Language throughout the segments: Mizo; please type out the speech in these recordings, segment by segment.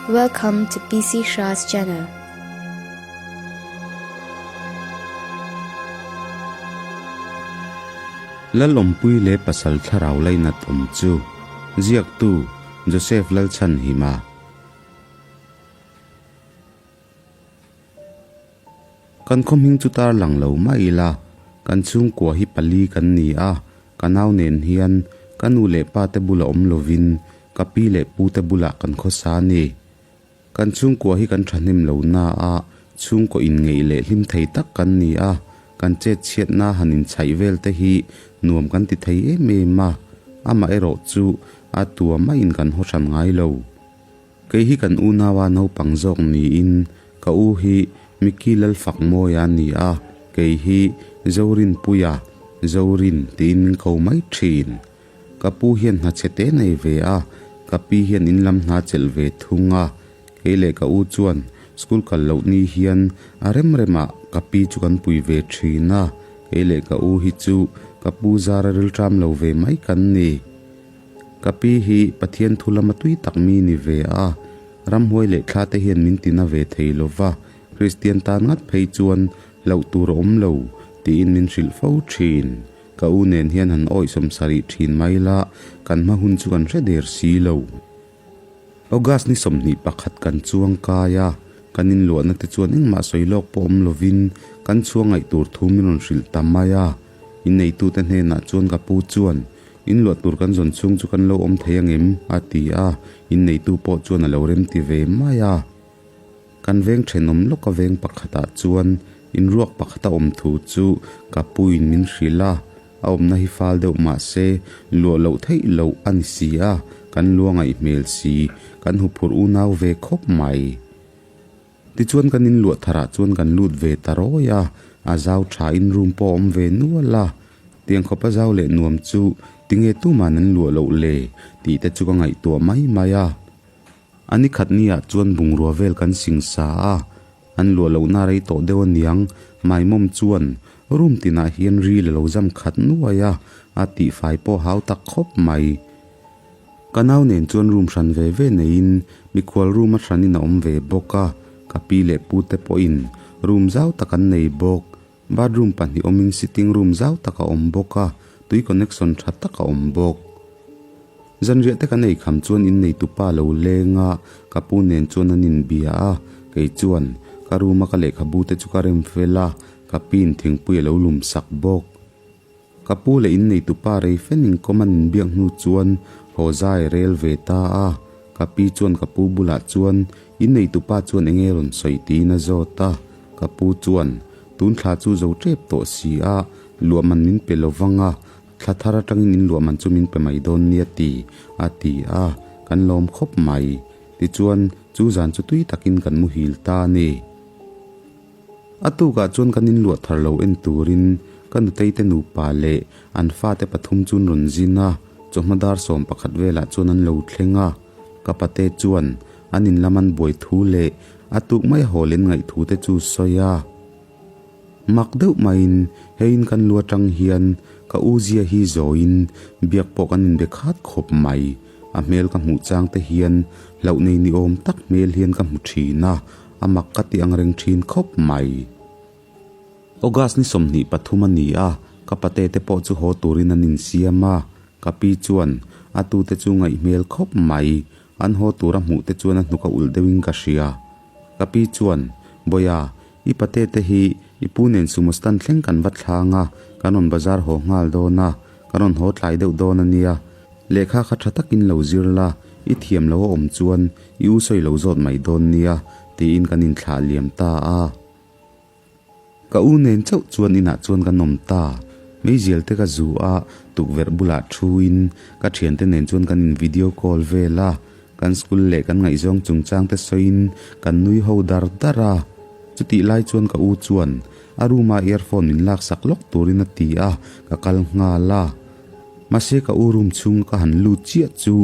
Welcome to PC Shah's channel. Lalawmpui leh pasal thlarau lainat awm chu ziaktu Joseph Lalchhanhima. Kan khaw hming chu tar lang lo mah ila, kan chhungkua hi pali kan ni a, ka nau nen hian ka nu leh pa te bula awm lovin ka pi leh pu te bulah kan khawsa a ni. Kan chhungkua hi kan thahnem lo na a, chhungkaw inngeih leh hlim thei tak kan ni a, kan chet chhiatna han inchhaih vel te hi nuam kan ti thei em em a, amaherawh chu a tua maiin kan haw hran ngai lo. Kei hi kan unaua naupang zawk niin ka u hi Micky Lalfakmawia a ni a, kei hi Zorinpuia, Zorin tiin min ko mai thin. Ka pu hian hna chhe te nei ve a, ka pi hian in lam hna chelh ve thung a, kei leh ka u chuan school kal loh ni hian a rem remah ka pi chu kan pui ve thin a, kei leh ka u hi chu ka pu zara rilṭam lo ve mai kan ni. Ka pi hi Pathian thu lama tui tak mi ni ve a, ramhuai leh thla te hian min tina ve thei lo va, Kristian tan ngat phei chuan hlauh tur a awm lo tiin min hrilh fo thin. Ka u nen hian han awih sawmsarih thin mai la, kan hma hun chu kan hre der si lo. August ni 21 kan chuang kai a, kan inluahna te chuan engmah sawi lawk pawh awm lovin kan chhuang ngaih tur thu min rawn hrilh ta mai a. Inneitute hnenah chuan ka pu chuan, Inluah tur kan zawn chhung chu kan lo awm thei angem? a ti a, inneitu pawh chuan a lo remti ve mai a. Kan veng thenawm lawka veng pakhatah chuan inruak pakhata awm thu chu ka puin min hrilh a, a awmna hi fal deuh mah se luah loh theih loh a ni si a, kan lua ngaih hmel si, kan huphurh unau ve khawp mai. Tichuan kan inluah tharah chuan kan lut ve ta rawi a, a zau thain room pawh a awm ve nual a, tiang khawpa zau leh nuam chu tinge tuman an luah loh le tih te chu ka ngaihtuah mai mai a. A ni khat ni ah chuan bungrua vel kan sing sa a, an luah lohna rei tawh deuh aniang Maimawm chuan room tinah hian ril a lo zam khat nuai a, a tihfai pawh hau tak khawp mai. Ka nau nen chuan room hran ve ve neiin mikhual room a hranin a awm ve bawk a, ka pi leh pu te pawhin room zau tak an nei bawk. Bathroom pahnih awmin sitting room zau tak a awm bawk a, tui connection tha tak a awm bawk. Zanriah te kan ei kham chuan inneitupa lo leng a, ka pu nen chuan an inbia a, kei chuan ka room a ka lehkhabu te chu ka rem fel a, ka piin thingpui a lo lum sak bawk. Ka pu leh inneitupa rei fen inkawm an inbiak hnu chuan haw zai rel ve ta a, ka pi chuan ka pu bulah chuan inneitupa chuan enge rawn sawi tiin a zawt a, ka pu chuan tun thla chu zo tep tawh si a, luahman min pe lo vang a, thla thar atangin in luahman chu min pe mai dawn nia ti a ti a, kan lawm khawp mai. Tichuan chu zan chu tui takin kan muhil ta a ni. A tukah chuan kan inluah thar lo en turin ka nutei te nupa leh an fate pathum chu an rawn zin a, chawhma dar 11 velah chuan an lo thleng a. Ka pate chuan an in lam an buai thu leh a tuk mai a haw len ngaih thu te chu sawi a. Mak deuh maiin heiin kan lu atang hian ka u zia hi zawiin biak pawh kan inbe khat khawp mai. A hmel ka hmuh chang te hian hlauh nei ni awm tak hmel hian ka hmu thin a. A mak ka ti ang reng thin khawp mai. August ni 23 a ni a, ka pate te pawh chu haw turin an insiam a, ka pi chuan a tute chu ngaih hmel khawp mai, an haw tura hmuh te chuan a hnuk a ulh deuhin ka hria. Ka pi chuan, Bawia, i pate te hi i pu nen sumo stand thleng kan va thlang a, kan rawn bazar haw nghal dawn a, kan rawn haw tlai deuh dawn a nia, Lehkha kha tha takin lo zir la, i thiam lo a awm chuan i u sawi lo zawt mai dawn nia, tiin kan inthlah liam ta a. Ka u nen chauh chuan inah chuan kan awm ta. Meizial te ka zu a, tukverh bulah thuin ka thiante nen chuan kan in video call vel a, kan school leh kan ngaihzawng chungchang te sawiin kan nui ho dar dar a. Chutih lai chuan ka u chuan a room a earphone min laksak lawk turin a ti a, ka kal nghal a. Mahse ka u room chhung ka han lut chiah chu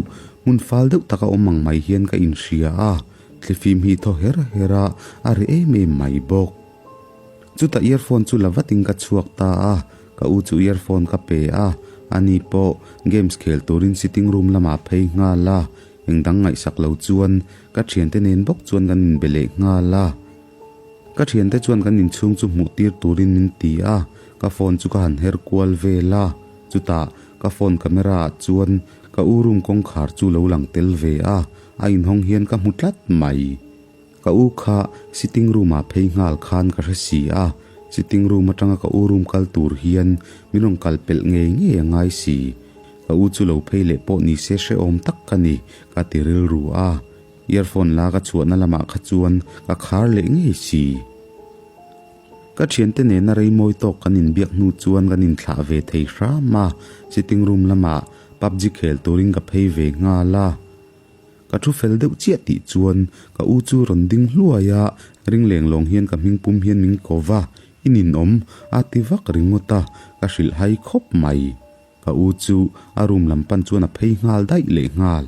hmun fal deuh taka awm ang mai hian ka inhria a, thlifim hi thaw her her a, a ri em em mai bawk. Chutah earphone chu la vatin ka chhuak ta a, ka u chu earphone ka pe a, ani pawh games khel turin sitting room lamah phei nghal a. Engdang ngaihsak lo chuan ka thiante nen bawk chuan kan inbe leh nghal a. Ka thiante chuan kan inchhung chu hmuh tir turin min ti a, ka phone chu ka han her kual vel a. Chutah ka phone camera ah chuan ka u room kawngkhar chu lo lang tel ve a, a inhawng hian ka hmu tlat mai. Ka u kha sitting room ah phei nghal khan ka hre si a, sitting room atanga ka u room kal tur hian min rawn kal pelh ngei ngei a ngai si. Ka u chu lo phei leh pawh ni se hrehawm tak ka ni, ka ti rilru a. Earphone la ka chhuahna lamah kha chuan ka khar leh ngei si. Ka thiante nena rei mawi tawk kan inbiak hnu chuan kan inthlah ve thei hram a, sitting room lamah PUBG khel turin ka phei ve nghal a. Ka thu fel deuh chiah tih chuan ka u chu rawn ding hluai a, ring leng lawng hian ka hming pum hian min ko va, i ninawm a ti vak ringawt a, ka hrilh hai khawp mai. Ka u chu a room lam pan chuan a phei nghal daih leh nghal.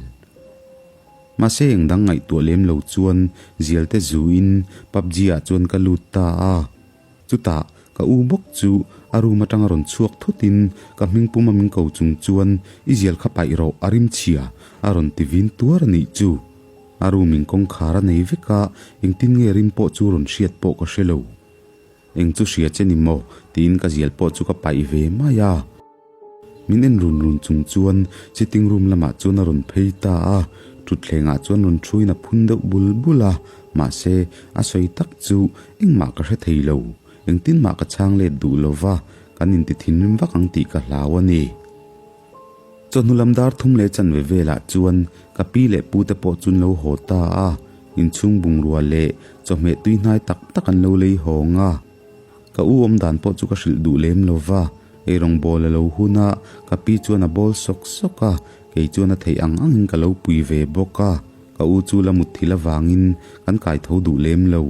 Mahse eng dang ngaihtuah lem lo chuan zial te zuin PUBG ah chuan ka lut ta a. Chutah ka u bawk chu a room atanga rawn chhuak thutin ka hming puma min ko chung chuan i zial kha paih rawh a rim chhia a rawn ti vin tuar a nih chu. A room in kawngkhar a nei vek a, engtin nge rim pawh chu rawn hriat pawh ka hre lo. Eng chu hria che ni maw? tiin ka zial pawh chu ka paih ve mai a. Min en run run chung chuan sitting room lamah chuan a rawn phei ta a, thutthlengah chuan rawn thuin a phun deuh bul bul a, mahse a sawi tak chu engmah ka hre thei lo, engtin mah ka chhang let duh lo va, kan inti thinrim vak ang tih ka hlau a ni. Chawhnu lam dar thum leh chanve velah chuan ka pi leh pu te pawh chu an lo haw ta a, inchhung bungrua leh chawhmeh tui hnai tak tak an lo lei hawng a. Ka u awm dan pawh chu ka hrilh duh lem lo va, eirawng bawl a lo hun a, ka pi chuan a bawl sawk sawk a, kei chuan a theih ang angin ka lo pui ve bawk a, ka u chu la mutthilh avangin kan kai tho duh lem lo.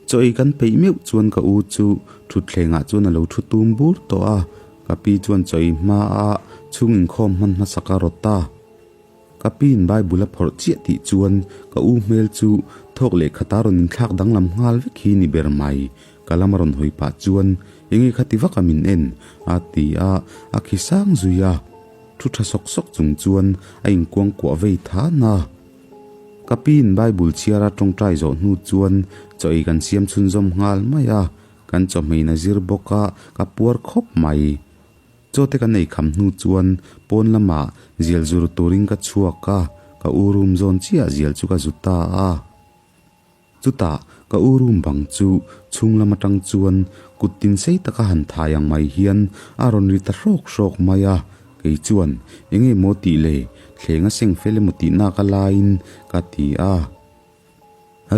Chaw ei kan peih meuh chuan ka u chu thutthlengah chuan a lo thu tum bur tawh a, ka pi chuan chaw ei hma a chhung inkhawm hman hmasak a rawt a. Ka piin Bible a phawrh chiah tih chuan ka u hmel chu thawk leh khata rawn inthlak danglam nghal vek hi ni ber mai. Ka lam a rawn hawi pah chuan enge kha ti vak a min en? a ti a, a khi sang zui a. Thu tha sawk sawk chung chuan a inkuangkuah vei than a. Ka piin Bible chhiara tawngtai zawh hnu chuan chaw ei kan siam chhunzawm nghal mai a, kan chawhmeiin a zir bawk a, ka puar khawp mai. Chaw te kan ei kham hnu chuan pawn lamah zial zur turin ka chhuak a, ka u room zawn chiah zial chu ka zu ta a. Chutah ka u room bang chu chhung lam atang chuan kut tin sei taka han thai ang mai hian a rawn ri ta hrawk hrawk mai a, kei chuan eng nge maw tih le, thleng a seng fel emaw tih nak a laiin ka ti a.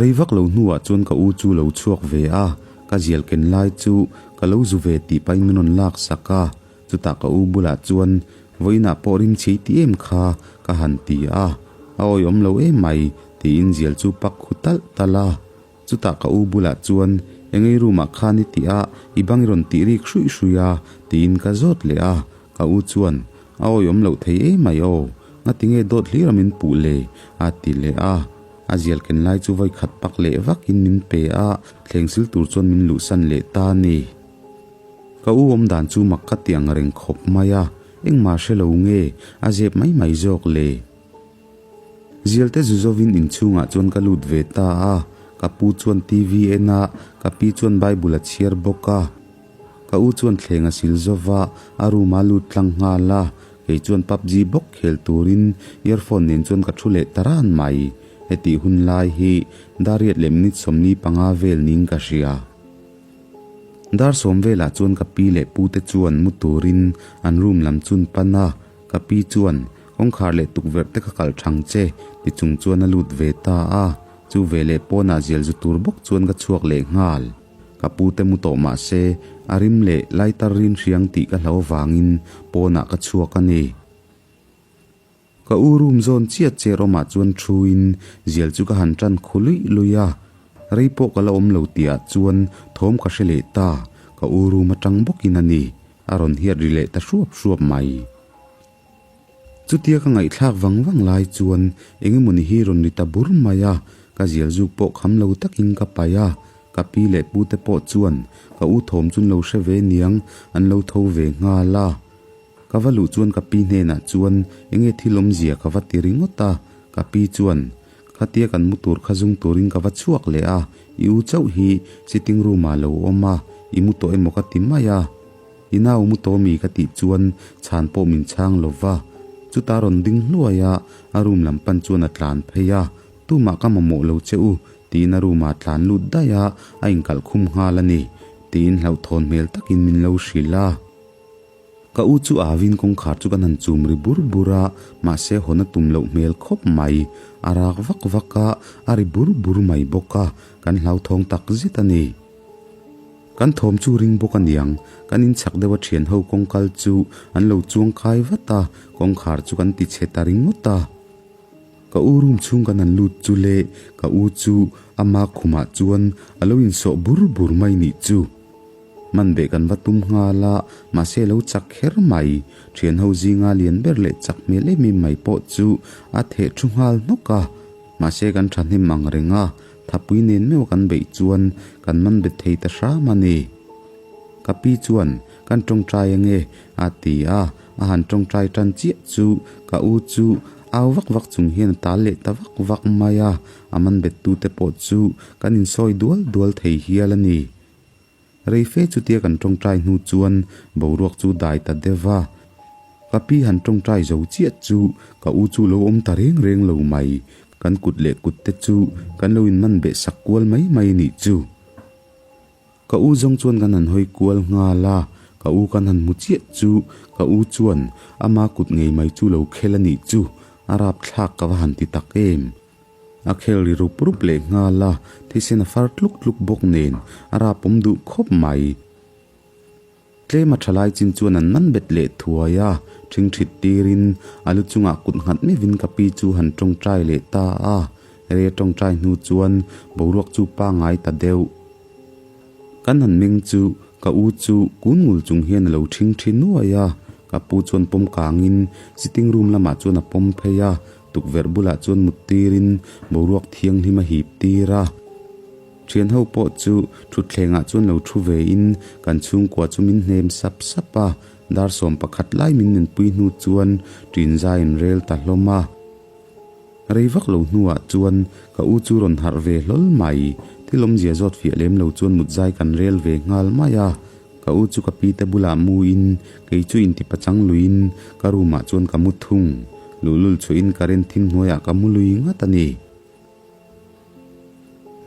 Rei vak lo hnuah chuan ka u chu lo chhuak ve a, ka zial ken lai chu ka lo zu ve tih pahin min rawn lak sak a, chutah ka u bulah chuan vawiinah pawh rim chhei ti em kha ka han ti a, a awihawm lo em mai tiin zial chu pak khu talh talh a, chutah ka u bulah chuan engei room ah khan i ti a, i bang i rawn tih rik hruih hruih a tiin ka zawt leh a, ka u chuan a awihawm loh thei em mai aw, ngatinge dawt hlir a min puh le a ti leh a. A zial ken lai chu vawi khat pak leh vakin min pe a, thleng sil tur chuan min luhsan leh ta a ni. Ka u awm dan chu mak ka ti ang reng khawp mai a, engmah hre lo nge a zep mai mai zawk le. Zial te zu zovin inchhungah chuan ka lut ve ta a, ka pu chuan TV en a, ka pi chuan Bible a chhiar bawk a. Ka u chuan thleng a sil zova, a room a lut tlang nghal a, Kei chuan PUBG bawk khel turin earphone nen chuan ka thu leh ta ran mai. Hetih hun lai hi Dariat leh minute 45 vel niin ka hria. Dar sawm velah chuan ka pi leh pu te chuan mu turin an room lam chun pan a, ka pi chuan kawngkhar leh tukverh te ka kalh thang che ti chung chuan a lut ve ta a, chu veleh pawnah zial zu tur bawk chuan ka chhuak leh nghal. Ka pu te mu tawh mah se, a rim leh lighter rin hriang tih ka hlo vangin pawnah ka chhuak a ni. Ka u room zawn chiat chair awmah chuan thuin zial chu ka han tan khu luih luih a, rei pawh ka la awm lo tihah chuan thawm ka hre leh ta, ka u room atang bawkin a ni, a rawn hiat ri leh ta hruap hruap mai. Chutia ka ngaihthlak vang vang lai chuan engemawni hi rawn ri ta bur mai a, ka zial zuk pawh kham lo takin ka paih a, ka pi leh pu te pawh chuan ka u thawm chu an lo hre ve niang an lo tho ve nghal a. Ka va luh chuan ka pi hnenah chuan enge thil awmzia ka va ti ringawt a, ka pi chuan khatia kan mu tur kha zung turin ka va chhuak leh a, i u chauh hi sitting room ah lo awm a, i mu tawh emaw ka ti mai a. I nau mu tawh mi ka tih chuan chhan pawh min chhang lo va, chuta rawn ding hluai a, a room lam pan chuan a tlan phei a, tumah ka mamawh lo che u tiin a room ah tlan lut daih a, a inkalh khum nghal a ni tiin hlauhthawn hmel takin min lo hrilh a. Ka u chu avin kawngkhar chu kan han chum ri bur bur a, mahse hawn a tum loh hmel khawp mai. A rak vak vak a, a ri bur bur mai bawk a, kan hlauthawng tak zet a ni. Kan thawm chu ring bawk a niang, kan inchhak deuh a thian ho kawngkal chu an lo chuang kai vat a, kawngkhar chu kan ti chhe ta ringawt a. Ka u room chhung kan han lut chu le, ka u chu ama khumah chuan a lo insawh bur bur mai nih chu. Man beh kan va tum nghal a, mahse lo chak kher mai. Thian ho zinga lian ber leh chak hmel em em mai pawh chu a theh thu nghal hnawk a. Mahse kan thahnem ang reng a, thapui nen meuh kan beih chuan kan man bet thei ta hram a ni. Ka pi chuan kan tawngtai ange a ti a, a han tawngtai tan chiah chu ka u chu au vak vak chung hian a tal leh ta vak vak mai a, a man bet tute pawh chu kan insawi dual dual thei hial a ni. Rei fe chutia kan tawngtai hnu chuan boruak chu dai ta deuh a. Ka pi han tawngtai zo chiah chu ka u chu lo awm ta reng reng lo mai. Kan kut leh kut te chu kan lo inman beh sak kual mai mai nih chu. Ka u zawng chuan kan han hawi kual nghal a, ka u kan han hmu chiah chu ka u chuan ama kut ngei mai chu lo khel a nih chu, a rapthlak ka va han ti tak em. A khel ri rup rup leh nghal a, thisen a far tluk tluk bawk nen a rapawm duh khawp mai. Tlem a thalai chin chuan an man bet leh thuai a, ṭhingṭhit tirin a lu chungah kut nghat meuhin ka pi chu han ṭawngṭai leh ta a, rei a ṭawngṭai hnu chuan boruak chu pangai ta deuh. Kan han meng chu ka u chu kun ngul chung hian a lo ṭhingṭhi nuai a, ka pu chuan pawm kangin sitting room lamah chuan a pawm phei a, tukverh bulah chuan mut tirin boruak thianghlim a hip tir a. Thian ho pawh chu thutthlengah chuan lo thu vein kan chhungkua chu min hnem sap sap a, dar 11 lai min nunpui hnu chuan ṭin zai an rel ta hlawm a. Rei vak lo hnuah chuan ka u chu rawn harh ve hlawl mai. Thil awmzia zawt fiah lem lo chuan mut zai kan rel ve nghal mai a. Ka u chu ka pi te bulah muin kei chu inti pachang luiin ka room ah chuan ka mu thung. Luhlul chhuahin current thim hnuaiah ka mu lui ngat a ni.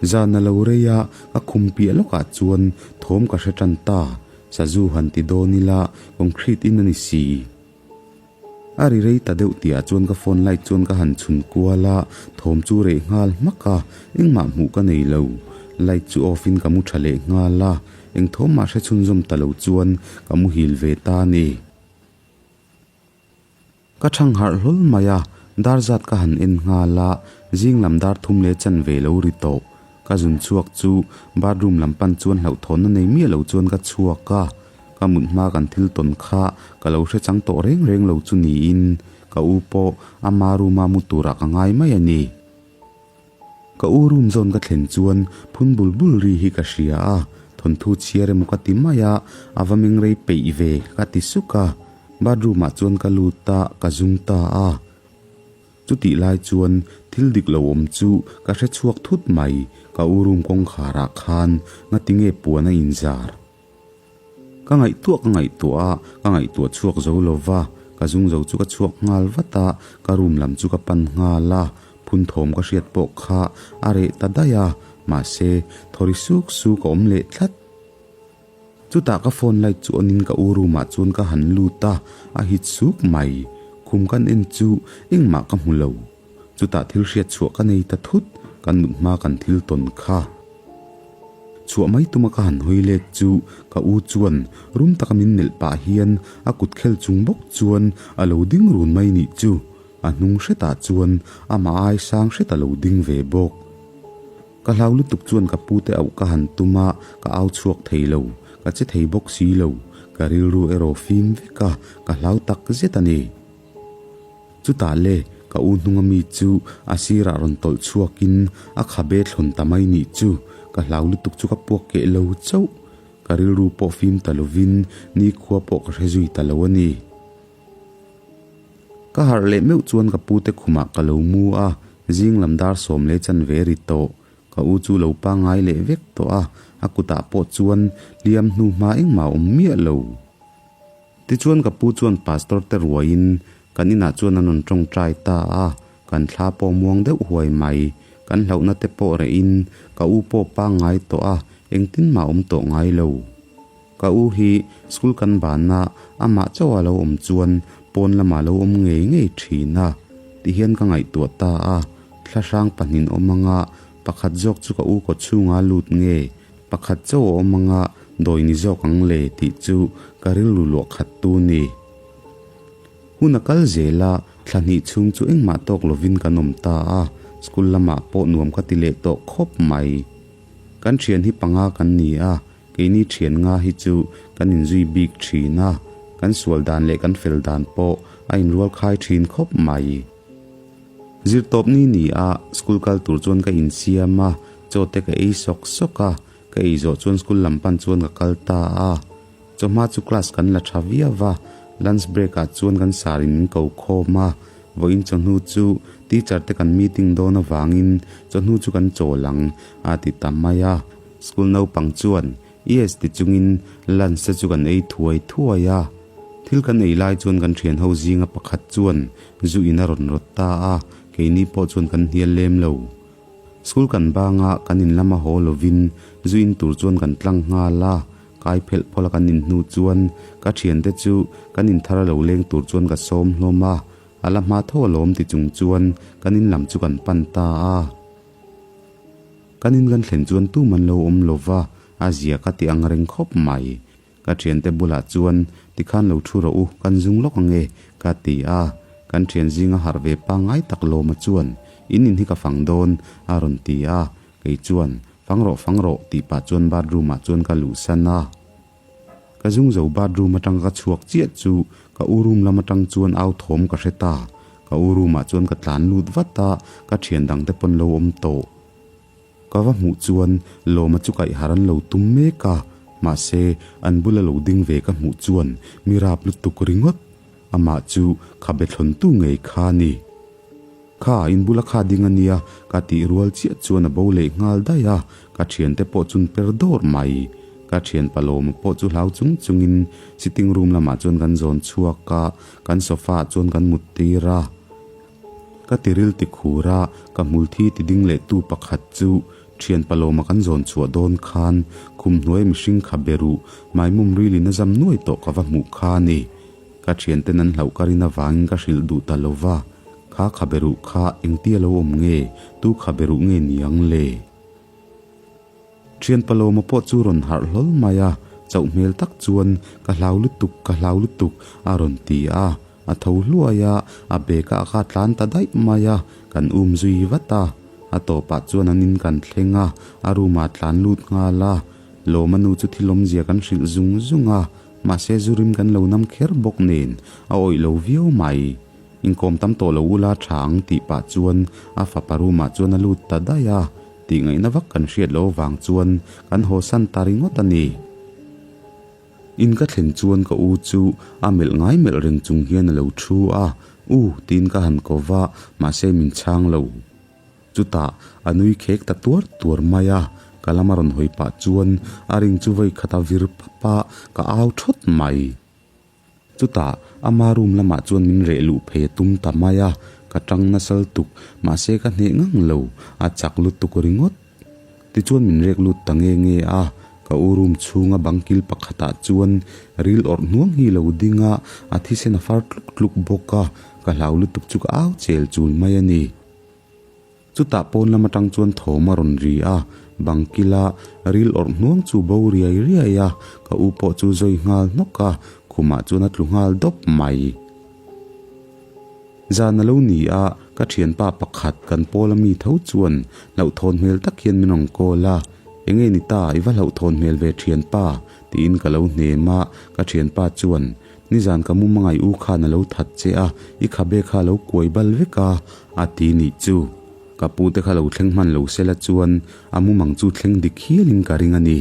Zan a lo rei a, ka khum piah lawkah chuan thawm ka hre tan ta. Sazu han ti dawn ila concrete in a ni si. A ri rei ta deuh tihah chuan ka phone light chuan ka han chhun kual a, thawm chu reh nghal hmak a, engmah hmuh ka nei lo. Light chu off in ka mu tha leh nghal a, eng thawm mah hre chhunzawm ta lo chuan ka muhil ve ta a ni. Ka thang harh hlawl mai a, dar zat ka han en nghal a, zing lam dar thum leh chanve lo ri tawh. Ka zun chhuak chu bathroom lam pan chuan hlauhthawnna nei miah lo chuan ka chhuak a, ka mut hma kan thil tawn kha ka lo hre chang tawh reng reng lo chu niin ka u pawh ama room a mu turah ka ngai mai a ni. Ka u room zawn ka thlen chuan phun bul bul ri hi ka hria a, thawnthu chhiar emaw ka ti mai a, a va meng rei peih ve ka ti suk a, bathroom ah chuan ka lut a, ka zung ta a. Chutih lai chuan thil dik lo awm chu ka hre chhuak thut mai, ka u room kawngkhar ah khan ngati nge puan a inzar. Ka ngaihtuah ka ngaihtuah a, ka ngaihtuah chhuak zo lo va, ka zung zo chu ka chhuak nghal vat a, ka room lam chu ka pan nghal a, phun thawm ka hriat pawh kha a reh ta daih a, mahse thawri suk suk a awm leh tlat. Chutah ka phone light chu on in ka u room ah chuan ka han lut a, a hit suk mai. Khum kan en chu engmah ka hmu lo. Chutah thil hriat chhuah ka nei ta thut, kan mut hma kan thil tawn kha. Chhuah mai tuma ka han hawi let chu ka u chuan rum taka min melh pah hian a kut khel chung bawk chuan a lo ding run mai nih chu. A hnung hretah chuan amah ai sang hret a lo ding ve bawk. Ka hlau lutuk chuan ka pute auh ka han tum a, ka au chhuak thei lo, ka che thei bawk si lo, ka rilru erawh fim vek a, ka hlau tak zet a ni. Chutah le, ka u hnunga mi chu a sirah rawn tawlh chhuakin a khabe thlawn ta mai nih chu, ka hlau lutuk chu ka puak keh lo chauh. Ka rilru pawh fim ta lovin nikhua pawh ka hre zui ta lo a ni. Ka harh leh meuh chuan ka pute khumah ka lo mu a, zing lam dar 10 chanve ri tawh. Ka u chu lo pangngai leh vek tawh a, a kutah pawh chuan hliam hnu hma engmah a awm miah lo. Tichuan ka pu chuan pastor te ruaiin kan inah chuan an rawn tawngtai ta a, kan thla pawh muang deuh huai mai. Kan hlauhna te pawh rehin ka u pawh pangngai tawh a, engtin mah awm tawh ngai lo. Ka u hi school kan banna amah chauh a lo awm chuan pawn lamah lo awm ngei ngei thin a, tihian ka ngaihtuah ta a, thlahrang pahnin awm anga pakhat zawk chu ka u kaw chhunga lut nge, pakhat chauh a awm anga dawi ni zawk ang le tih chu ka rilru luah khat tu ni. Hun a kal zel a, thla hnih chhung chu engmah tawk lovin kan awm ta a, school lamah pawh nuam ka ti leh tawh khawp mai. Kan thian hi panga kan ni a, Keini thian nga hi chu kan inzui bik thin a, kan sual dan leh kan fel dan pawh a inrual khai thin khawp mai. Zirtawp ni ni a, school kal tur chuan ka insiam a, chaw te ka ei sawk sawk a, ka ei zawh chuan school lam pan chuan ka kal ta a. Chawhma chu class kan la tha viau va, lunch break ah chuan kan sar in min ko khawm a, vawiin chawhnu chu teacher te kan meeting dawn avangin chawhnu chu kan chawl ang a ti ta mai a. School naupang chuan Yes ti chungin lunch te chu kan ei thuai thuai a. Thil kan ei lai chuan kan thian ho zinga pakhat chuan zu in a rawn rawt ta a, keini pawh chuan kan hnial lem lo. School kan banga kan in lama haw lovin zu in tur chuan kan tlang nghal a, kai phelh phawlh a kan in hnu chuan ka thiante chu kan in thar a lo leng tur chuan ka sawm hlawm a, a la hma tho alawm ti chung chuan kan in lam chu kan pan ta a. Kan in kan thlen chuan tum an lo awm lo va, a zia ka ti ang reng khawp mai. Ka thiante bulah chuan, Tikhan lo thu rawh u, kan zung lawk ang e, ka ti a. Kan thian zinga harh ve pangngai tak lawma chuan, In in hi ka fang dawn, a rawn ti a. Kei chuan, Fang rawh, fang rawh, tih pah chuan bathroom ah chuan ka luhsan a. Ka zung zo bathroom atang ka chhuak chiah chu ka u room lam atang chuan au thawm ka hre ta. Ka u room ah chuan ka tlan lut vat a, ka thian dang te pawn lo awm tawh. Ka va hmuh chuan Lawma chu kaih har an lo tum mek a, mahse an bula lo ding ve ka hmuh chuan mi rap lutuk ringawt. Amah chu khabe thlawn tu ngei kha a ni. Kha in bula kha ding a nia, ka tih rual chiah chuan a bo leh nghal daih a, ka thiante pawh chun per dawr mai. Ka thian Palawma pawh chu hlau chung chungin sitting room lamah chuan kan zawn chhuak a, kan sofa ah chuan kan mut tir a. Ka tiril ti khur a, ka hmul thi ti ding leh tu pakhat chu thian Palawma kan zawn chhuah dawn khan khum hnuai mihring kha be ruh, maimawm rilin a zam nuai tawh ka va hmuh kha a ni. Ka thianten an hlauh ka rin avangin ka hrilh duh ta lo va, kha khabe ruh kha engtia lo awm nge, tu khabe ruh nge ni ang le? Thian Palawma pawh chu rawn harh hlawl mai a, chauh hmel tak chuan ka hlau lutuk, ka hlau lutuk a rawn ti a, a tho hluai a, a bag ah kha tlan ta daih mai a, kan um zui vat a, a tawpah chuan an in kan thleng a, a room ah tlan lut nghal a, Lawma nu chu thil awmzia kan hrilh zung zung a, Mahse zu rim kan lo nam kher bawk nen a awih lo viau mai. Inkawm tam tawh lo ula tha ang tih pah chuan a fapa room ah chuan a lut ta daih a, tih ngaihna vak kan hriat loh avang chuan kan haw san ta ringawt a ni. In ka thlen chuan ka u chu a melh ngai melh reng chung hian a lo thu a, U tiin ka han ko va, mahse min chhang lo. Chutah a nui khek ta tuar tuar mai a, ka lama rawn hawi pah chuan a ring chu vawi khat a vir pap a, ka au thawt mai. Chutah ama room lamah chuan min reh luh phei a tum ta mai a, ka tang nasal tuk, mahse ka hneh ngang lo, a chak lutuk ringawt. Tichuan min rek lut ta nge nge a, ka u room chhunga bang kil pakhatah chuan ril awrh hnuang hi lo ding a, a thisen a far tluk tluk bawk a, ka hlau lutuk chu ka au chel chul mai a ni. Chutah pawn lam atang chuan thawm a rawn ri a, bang kila ril awrh hnuang chu bo riai riai a, ka u pawh chu zawi nghal hnawk a, khumah chuan a tlu nghal dawp mai. Zan a lo ni a, ka thianpa pakhat kan pawl ami tho chuan hlauhthawn hmel tak hian min rawn call a, Enge ni ta, i va hlauhthawn hmel ve thianpa? tiin ka lo hnem a, ka thianpa chuan Nizan ka mumangai u khan a lo that che a, i khabe kha a lo kuai bal vek a, a ti nih chu. Ka pu te kha lo thleng hman lo sela chuan a mumang chu thleng dik hialin ka ring a ni.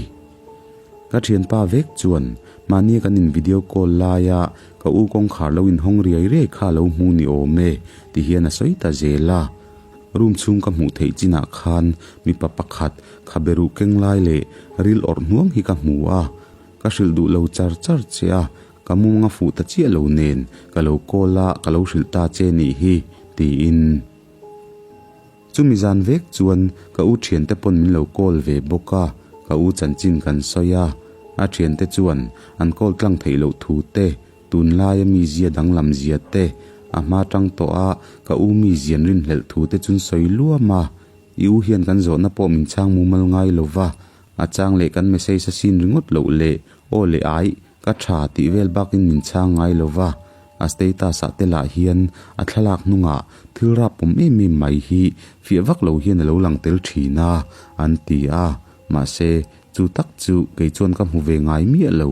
Ka thianpa vek chuan mahni kan in video call laia ka u kawngkhar lo inhawng riai riai kha a lo hmu ni awm e ti hian a sawi ta zel a. Room chhung ka hmuh theih chinah khan mipa pakhat khabe ruh keng lai leh ril awrh hnuang hi ka hmu a. Ka hrilh duh lo char char che a, ka mumang a fuh ta chiah lo nen ka lo call a ka lo hrilh ta che nih hi tiin. Chumi zan vek chuan ka u thiante pawn min lo call ve bawk a, ka u chanchin kan sawi a, a thiante chuan an call tlang theih loh thu te, tunlaia mizia danglam zia te, a hma tang tawh a ka u mizian rinhlelh thu te chun sawi luam a, i u hian kan zawhna pawh min chhang mumal ngai lo va, a chang leh kan message a sin ringawt loh leh aw leh aih Ka tha tih vel bakin min chhang ngai lo va, a status ah te lah hian a thlalak hnungah thil rap awm em em mai hi fiah vak lo hian a lo lang tel thin a, an ti a, mahse chu tak chu kei chuan ka hmu ve ngai miah lo.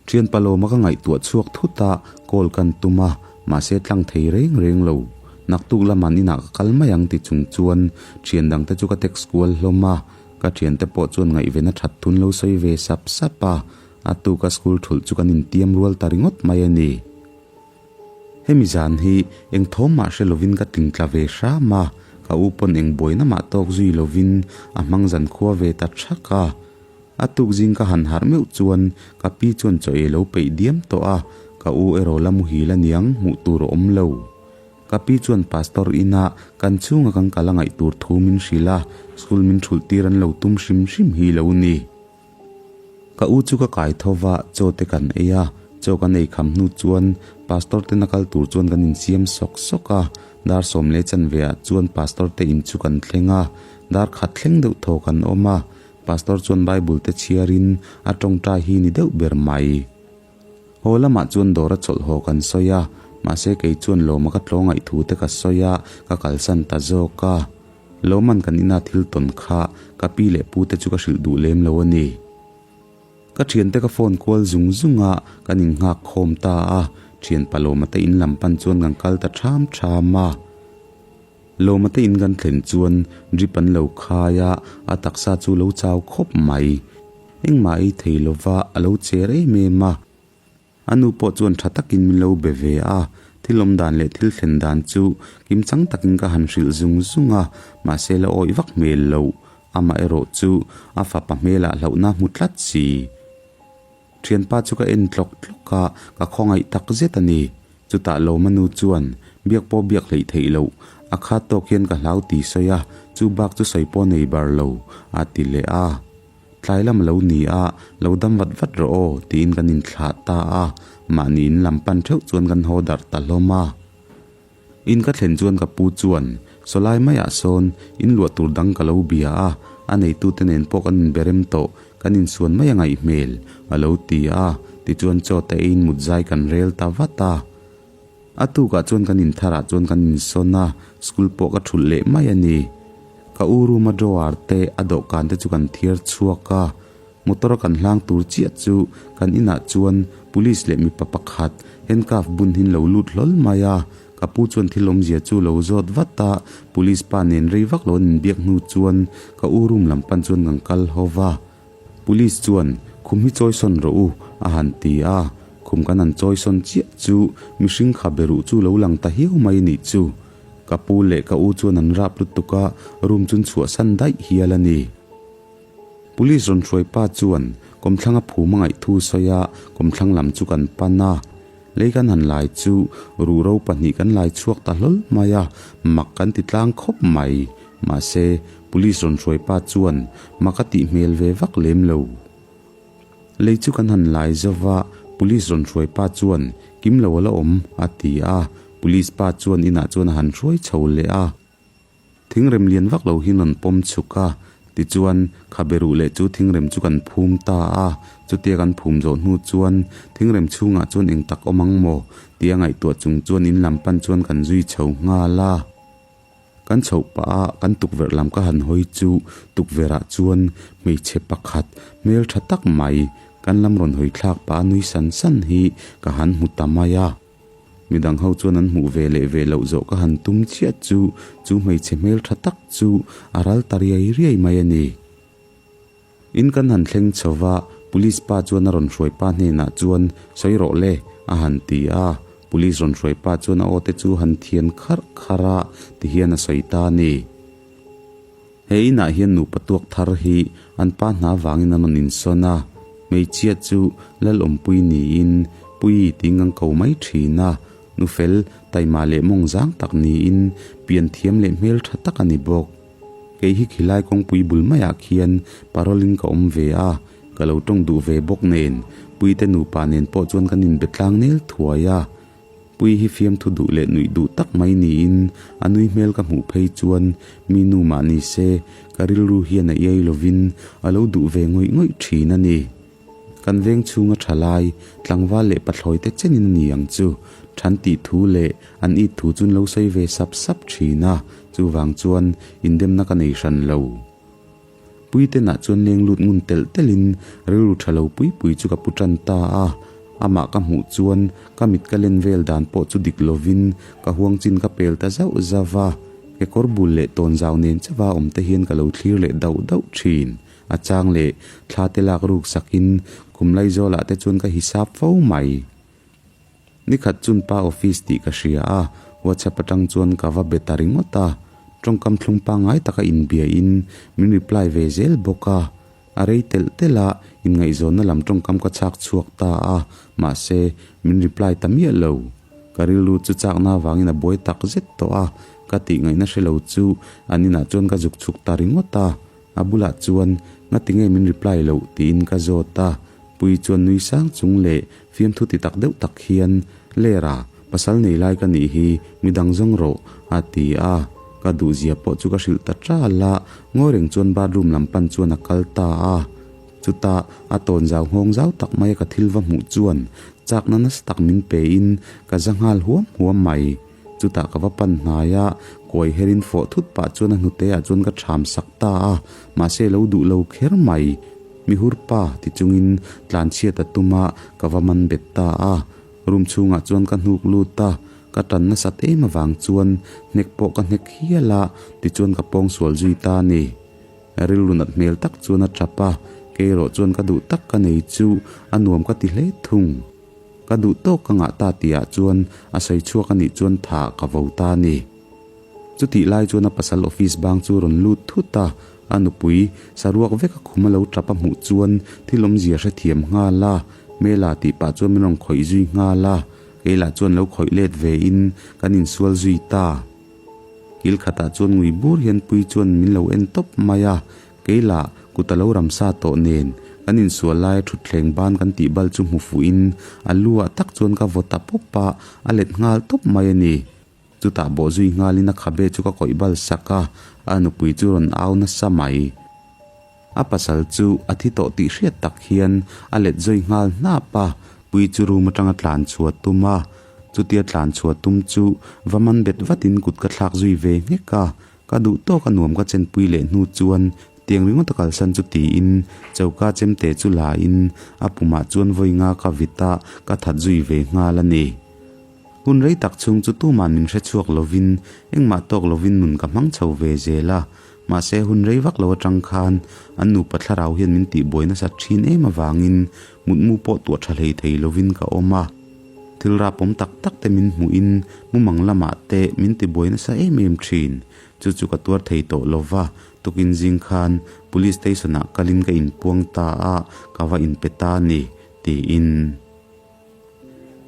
Thian Palawma ka ngaihtuah chhuak thut a, call kan tum a, mahse tlang thei reng reng lo. Naktuk laman inah ka kal mai ang ti chung chuan thian dangte chu ka text kual hlawm a, Ka thiante pawh chuan ngaihven a that thun lo sawi ve sap sap a, a tuka school thulh chu kan intiam rual ta ringawt mai a ni. Hemi zan hi eng thawm mah hre lovin ka tlingtla ve hram a, ka u pawn eng buaina mah tawk zui lovin a hmang zan khua ve ta thak a. A tuk zing ka han harh meuh chuan ka pi chuan chaw ei lo peih diam tawh a, ka u erawh la muhil aniang hmuh tur a awm lo. Ka pi chuan pastor ina kan chhunga kan kal a ngaih tur thu min hrilh a, school min thulh tir an lo tum hrim hrim hi lo ni. Ka u chu ka kai tho va, chaw te kan ei a, chaw kan ei kham hnu chuan pastor tena kal tur chuan kan insiam sawk sawk a, dar sawm leh chanve ah chuan pastor te in chu kan thleng a, dar khat thleng deuh thaw kan awm a, pastor chuan bible te chhiarin a tawngtai hi ni deuh ber mai. Haw lamah chuan dawr a chawlh haw kan sawi a, mahse kei chuan lawma ka tlaw ngaih thu te ka sawi a, ka kalsan ta zawk a. Lawman kan ina thil tawn kha ka pi leh pu te chu ka hrilh duh lem lo a ni. Ka thiante ka phone kual zung zung a, kan innghak khawm ta a, thianpa Lawma te in lam pan chuan kan kal ta ṭham ṭham a. Lawma te in kan thlen chuan drip an lo khai a, a taksa chu lo chau khawp mai. Engmah ei thei lova a lo cher em em a. A nu pawh chuan tha takin min lo be ve a, thil awm dan leh thil thlen dan chu kimchang takin ka han hrilh zung zung a, mahse la awih vak hmel loh. Amaherawh chu a fapa hmelah hlauhna hmu tlat si. Thianpa chu ka en tlawk tlawk a, ka khawngaih tak zet a ni. Chutah Lawma nu chuan, Biak pawh biak hleih theih loh, a khat tawk hian ka hlau ti sawi a, chu bak chu sawi pawh nei bar lo, a ti leh a. Tlai lam a lo ni a, lo dam vat vat rawh aw, tiin kan inthlah ta a, mahni in lam pan theuh chuan kan haw darh ta hlawm a. In ka thlen chuan ka pu chuan, Sawlai maiah sawn in luah tur dang ka lo bia a, a neitute nen pawh kan inberem tawh, kan insuan mai a ngaih hmel, a lo ti a, tichuan chaw te eiin mut zai kan rel ta vat a. A tukah chuan kan intharah chuan kan insawn a, school pawh ka thulh leh mai a ni. Ka u room a drawer te, a dawhkan te chu kan thiar chhuak a, Motor a kan hlang tur chiah chu kan inah chuan police leh mipa pakhat handcuff bun hin lo lut hlawl mai a, ka pu chuan thil awmzia chu lo zawt vat a, police pa nen rei vak lo an inbiak hnu chuan ka u room lam pan chuan kan kal ho va. Police chuan khum hi chawi sawn rawh u a han ti a, khum kan han chawi sawn chiah chu mihring kha beruh chu lo lang ta hiau mai nih chu. Ka pu leh ka u chuan an rap lutuk a, room chun chhuahsan daih hial a ni. Police rawn hruai pa chuan kawmthlang a phum a ngaih thu sawi a, kawmthlang lam chu kan pan a. Lei kan han lai chu ruhro pahnih kan lai chhuak ta hlawl mai a, mak kan ti tlang khawp mai. Mahse, police rawn hruai pa chuan mak a tih hmel ve vak lem lo. Lei chu kan han lai zo va, police rawn hruai pa chuan kim lo a la awm a ti a, police pa chuan inah chuan a han hruai chho leh a. Thingrem lian vak lo hi rawn pawm chhuk a, tichuan khabe ruh leh chu thingrem chu kan phum ta a, chutia kan phum zawh hnu chuan thingrem chhungah chuan eng tak awm ang maw tia ngaihtuah chung chuan in lam pan chuan kan zui chho nghal a. Kan chhoh pah a kan tukverh lam ka han hawi chu tukverh ah chuan hmeichhe pakhat hmel tha tak mai kan lam rawn hawi thlak pah a nui san san hi ka han hmu ta mai a. Midang ho chuan an hmuh ve leh ve loh zawh ka han tum chiah chu, chu hmeichhe hmeltha tak chu a ral ta riai riai mai a ni. In kan han thleng chho va, Police pa chuan a rawn hruai pa hnenah chuan, Sawi rawh le, a han ti a. Police rawn hruai pa chuan a aw te chu han thian kharh kharh a, tihian a sawi ta a ni. He inah hian nupa tuak thar hi an pa hna vangin an rawn insawn a, hmeichhia chu Lalawmpui niin Puii tiin an ko mai thin a, nufel, taima leh mawng zang tak niin pian thiam leh hmeltha tak a ni bawk. Kei hi khilai kawngpui bul maiah khian parole in ka awm ve a, ka lo tawng duh ve bawk nen Puite nupa nen pawh chuan kan inbe tlang nel thuai a. Pui hi fiamthu duh leh nuih duh tak mai niin a nui hmel ka hmuh phei chuan mi nu mah ni se ka rilru hian a iai lovin a lo duh ve ngawih ngawih thin a ni. Kan veng chhunga tha lai, tlangval leh pathlawi te chenin a ni ang chu. Than tih thu leh an it thu chu an lo sawi ve sap sap thin a, chuvang chuan indemna ka nei hran lo. Puitenah chuan leng lut ngun telh telhin rilru tha lo pui pui chu ka pu tan ta a, amah ka hmuh chuan ka mit ka len vel dan pawh chu dik lovin ka huang chin ka pel ta zauh zauh a, kekawr bul leh tawn zau nen chauha awm te hian ka lo thlir leh dauh dauh thin. A chang leh thla te lak ruk sakin kum Laizawlah te chuan ka hisap fo mai. Nikhat chun pa office tih ka hria a, WhatsApp atang chuan ka va be ta ringawt a, tawngkam thlung pangngai taka inbiain min reply ve zel bawk a, a rei telh telh a, inngaihzawnna lam tawngkam ka chhak chhuak ta a, mahse min reply ta miah lo. Ka rilru chu chakna avangin a buai tak zet tawh a, ka tih ngaihna hre lo chu an inah chuan ka zuk chhuk ta ringawt a, a bulah chuan ngati nge min reply loh tiin ka zawt a, Pui chuan nui sang chung leh fiamthu ti tak deuh tak hian, Lera, pasal nei lai ka nih hi, midang zawng rawh, a ti a. Ka duhzia pawh chu ka hrilh ta ṭal a, ngawi reng chuan bathroom lam pan chuan a kal ta a. Chutah, a tawn zau nghawng zau tak maia ka thil va hmuh chuan chakna nasa tak min pein ka za nghal huam huam mai. Chutah ka va pan hnai a, kuai herin fawh thut pah chuan a hnute ah chuan ka ṭham sak ta a, mahse lo duh lo kher mai. Mihur pa ti chungin tlan chhiat a tum a, ka va man bet ta a. Room chhungah chuan ka hnuk lut a, ka tan nasat em avang chuan hnek pawh ka hnek hial a, tichuan ka pawng sual zui ta a ni. Rilru nat hmel tak chuan a tap a, kei erawh chuan ka duh tak ka nei chu a nuam ka ti hle thung. Ka duh tawk ka ngah ta tihah chuan a sawi chhuak a nih chuan tha ka vo ta a ni. Chutih lai chuan a pasal office bang chu rawn lut thut a, a nupui saruak vek a khum a lo tap a hmuh chuan thil awmzia hrethiam nghal a, Hmela tih pah chuan min rawn khawih zui nghal a, kei lah chuan lo khawih let ve in kan insual zui ta. Kil khatah chuan ngui bur hian pui chuan min lo en tawp mai a, Kei lah kut a lo ramsa tawh nen kan insual laia thutthleng ban kan tih bal chu hmu fuhin a lu ah tak chuan ka vaw ta pawp a, a let nghal tawp mai a ni. Chutah bawh zui nghalin a khabe chu ka kawih bal sak a, a nupui chu rawn au nasa mai. A pasal chu a thi tawh tih hriat tak hian a let zui nghal hnap a, pui chu room atanga tlan chhuah tum a. Chutia tlan chhuah tum chu va man bet vatin kut ka thlak zui ve nghek a, Ka duh tawk a nuam ka chenpui leh hnu chuan tiang ringawt a kalsan chu tiin choka chemte chu la in a pumah chuan vawi nga ka vit a, ka that zui ve nghal a ni. Hun rei tak chhung chu tuman min hre chhuak lovin engmah tawk lovin nun ka hmang chho ve zel a, mahse hun rei vak lo atang khan an nupa thlarau hian min tihbuai nasat thin em avangin mutmu pawh tuah tha hlei thei lovin ka awm a. Thil rapawm tak tak te min hmuhin mumang lamah te min tibuai nasa em em thin. Chu chu ka tuar thei tawh lo va, tukin zing khan Police Station ah kalin ka inpuang ta a, ka va inpe ta a ni, tiin.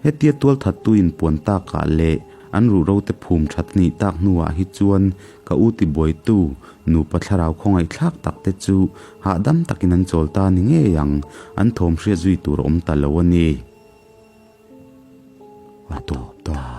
Hetia tualthattu inpuan takah leh an ruhro te phum that a nih tak hnuah hi chuan ka u tibuaitu nupa thlarau khawngaihthlak tak te chu hahdam takin an chawl ta ni ngei ang, an thawm hriat zui tur a awm ta lo a ni. A tawp ta.